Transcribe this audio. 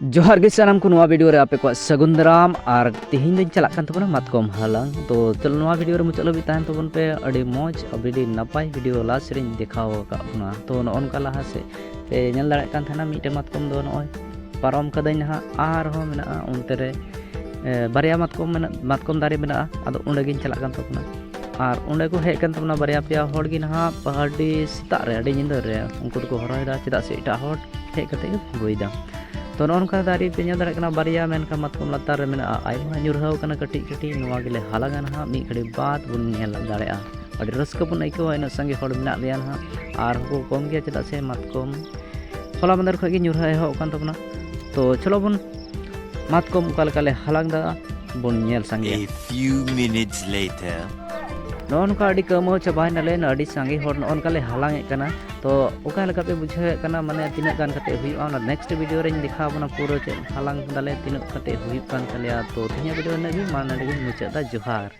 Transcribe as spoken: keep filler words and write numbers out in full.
ᱡᱚᱦᱟᱨ ᱜᱮ ᱥᱟᱱᱟᱢ ᱠᱚ, ᱱᱚᱣᱟ ᱵᱷᱤᱰᱤᱭᱳ ᱨᱮ ᱟᱯᱮ ᱠᱚᱣᱟᱜ ᱥᱟᱹᱜᱩᱱ ᱫᱟᱨᱟᱢ᱾ ᱟᱨ ᱛᱮᱦᱮᱧ ᱫᱚᱧ ᱪᱟᱞᱟᱜ ᱠᱟᱱ ᱛᱟᱵᱚᱱᱟ ᱢᱟᱛᱠᱚᱢ ᱦᱟᱞᱟᱝ᱾ ᱛᱚ ᱪᱚᱞᱚ, ᱱᱚᱣᱟ ᱵᱷᱤᱰᱤᱭᱳ ᱨᱮ ᱢᱩᱪᱟᱹᱫ ᱦᱟᱹᱵᱤᱡ ᱛᱟᱦᱮᱱ ᱛᱟᱵᱚᱱ ᱯᱮ᱾ ᱟᱹᱰᱤ ᱢᱚᱡᱽ, ᱟᱹᱰᱤ ᱱᱟᱯᱟᱭ ᱵᱷᱤᱰᱤᱭᱳ ᱞᱟᱥᱴ ᱨᱤᱧ ᱫᱮᱠᱷᱟᱣ ᱟᱠᱟᱫ ᱵᱚᱱᱟ᱾ ᱛᱚ ᱱᱚᱜᱼᱚ ᱱᱚᱝᱠᱟ ᱞᱟᱦᱟ ᱥᱮᱫ ᱯᱮ ᱧᱮᱞ ᱫᱟᱲᱮᱭᱟᱜ ᱠᱟᱱ ᱛᱟᱦᱮᱱᱟ, ᱢᱤᱫᱴᱮᱱ ᱢᱟᱛᱠᱚᱢ ᱫᱚ ᱱᱚᱜᱼᱚᱭ ᱯᱟᱨᱚᱢ ᱠᱟᱹᱫᱟᱹᱧ ᱱᱟᱦᱟᱜ, ᱟᱨᱦᱚᱸ ᱢᱮᱱᱟᱜᱼᱟ ᱚᱱᱛᱮ ᱨᱮ, ᱮ, ᱵᱟᱨᱭᱟ ᱢᱟᱛᱠᱚᱢ ᱢᱮᱱᱟᱜ, ᱢᱟᱛᱠᱚᱢ ᱫᱟᱨᱮ ᱢᱮᱱᱟᱜᱼᱟ᱾ ᱟᱫᱚ ᱚᱸᱰᱮ ᱜᱤᱧ ᱪᱟᱞᱟᱜ ᱠᱟᱱ ᱛᱟᱵᱚᱱᱟ᱾ ᱟᱨ ᱚᱸᱰᱮ ᱠᱚ ᱦᱮᱡ ᱠᱟᱱ ᱛᱟᱵᱚᱱᱟ ᱵᱟᱨᱭᱟ ᱯᱮᱭᱟ ᱦᱚᱲ ᱜᱮ ᱱᱟᱦᱟᱜ, ᱟᱹᱰᱤ ᱥᱮᱛᱟᱜ ᱨᱮ, ᱟᱹᱰᱤ ᱧᱤᱫᱟᱹ ᱨᱮ ᱩᱱᱠᱩ ᱫᱚᱠᱚ ᱦᱚᱨᱦᱚᱭᱮᱫᱟ, ᱪᱮᱫᱟᱜ ᱥᱮ ᱮᱴᱟᱜ ᱦᱚᱲ ᱦᱮᱡ ᱠᱟᱛᱮ ᱠᱚ ᱟᱹᱜᱩᱭᱮᱫᱟ᱾ ᱛᱚ ᱱᱚᱜᱼᱚ ᱱᱚᱝᱠᱟ ᱫᱟᱨᱮ ᱯᱮ ᱧᱮᱞ ᱫᱟᱲᱮᱭᱟᱜ ᱠᱟᱱᱟ ᱵᱟᱨᱭᱟ, ᱢᱮᱱᱠᱷᱟᱱ ᱢᱟᱛᱠᱚᱢ ᱞᱟᱛᱟᱨ ᱨᱮ ᱢᱮᱱᱟᱜᱼᱟ ᱟᱭᱢᱟ ᱧᱩᱨᱦᱟᱹᱣ ᱠᱟᱱᱟ ᱠᱟᱹᱴᱤᱡ ᱠᱟᱹᱴᱤᱡ᱾ ᱱᱚᱣᱟ ᱜᱮᱞᱮ ᱦᱟᱞᱟᱝᱟ ᱱᱟᱦᱟᱜ, ᱢᱤᱫ ᱜᱷᱟᱹᱲᱤᱡ ᱵᱟᱫ ᱵᱚᱱ ᱧᱮᱞ ᱫᱟᱲᱮᱭᱟᱜᱼᱟ᱾ ᱟᱹᱰᱤ ᱨᱟᱹᱥᱠᱟᱹ ᱵᱚᱱ ᱟᱹᱭᱠᱟᱹᱣᱟ, ᱤᱱᱟᱹᱜ ᱥᱟᱸᱜᱮ ᱦᱚᱲ ᱢᱮᱱᱟᱜ ᱞᱮᱭᱟ ᱱᱟᱦᱟᱜ᱾ ᱟᱨ ᱦᱚᱸᱠᱚ ᱠᱚᱢ ᱜᱮᱭᱟ, ᱪᱮᱫᱟᱜ ᱥᱮ ᱢᱟᱛᱠᱚᱢ ᱦᱚᱞᱟ ᱢᱟᱫᱷᱮᱨ ᱠᱷᱚᱱ ᱜᱮ ᱧᱩᱨᱦᱟᱹ ᱮᱦᱚᱵ ᱟᱠᱟᱱ ᱛᱟᱵᱚᱱᱟ᱾ ᱛᱚ ᱪᱚᱞᱚ ᱵᱚᱱ ᱢᱟᱛᱠᱚᱢ ᱚᱠᱟ ᱞᱮᱠᱟ ᱞᱮ ᱦᱟᱞᱟᱝ ᱫᱟ, ᱵᱚᱱ ᱧᱮᱞ ᱥᱟᱸᱜᱮᱭᱟ᱾ A few minutes later. ᱱᱚᱜᱼᱚ ᱱᱚᱝᱠᱟ ᱟᱹᱰᱤ ᱠᱟᱹᱢᱟᱹᱣ ᱪᱟᱵᱟᱭᱮᱱᱟᱞᱮ, ᱟᱹᱰᱤ ᱥᱟᱸᱜᱮ ᱦᱚᱲ ᱱᱚᱜᱼᱚ ᱱᱚᱝᱠᱟ ᱞᱮ ᱦᱟᱞᱟᱝ ᱮᱫ ᱠᱟᱱᱟ᱾ ᱛᱚ ᱚᱠᱟ ᱞᱮᱠᱟ ᱯᱮ ᱵᱩᱡᱷᱟᱹᱣᱮᱫ ᱠᱟᱱᱟ, ᱢᱟᱱᱮ ᱛᱤᱱᱟᱹᱜ ᱜᱟᱱ ᱠᱟᱛᱮ ᱦᱩᱭᱩᱜᱼᱟ, ᱚᱱᱟ ᱱᱮᱠᱥᱴ ᱵᱷᱤᱰᱤᱭᱳ ᱨᱮᱧ ᱫᱮᱠᱷᱟᱣ ᱵᱚᱱᱟ ᱯᱩᱨᱟᱹ ᱪᱮᱫ ᱦᱟᱞᱟᱝ ᱫᱟᱞᱮ, ᱛᱤᱱᱟᱹᱜ ᱠᱟᱛᱮ ᱦᱩᱭᱩᱜ ᱠᱟᱱ ᱛᱟᱞᱮᱭᱟ᱾ ᱛᱚ ᱛᱮᱦᱮᱧᱟᱜ ᱵᱷᱤᱰᱤᱭᱳ ᱤᱱᱟᱹᱜ ᱜᱮ, ᱢᱟ ᱱᱚᱸᱰᱮ ᱜᱤᱧ ᱢᱩᱪᱟᱹᱫ ᱫᱟ᱾ ᱡᱚᱦᱟᱨ᱾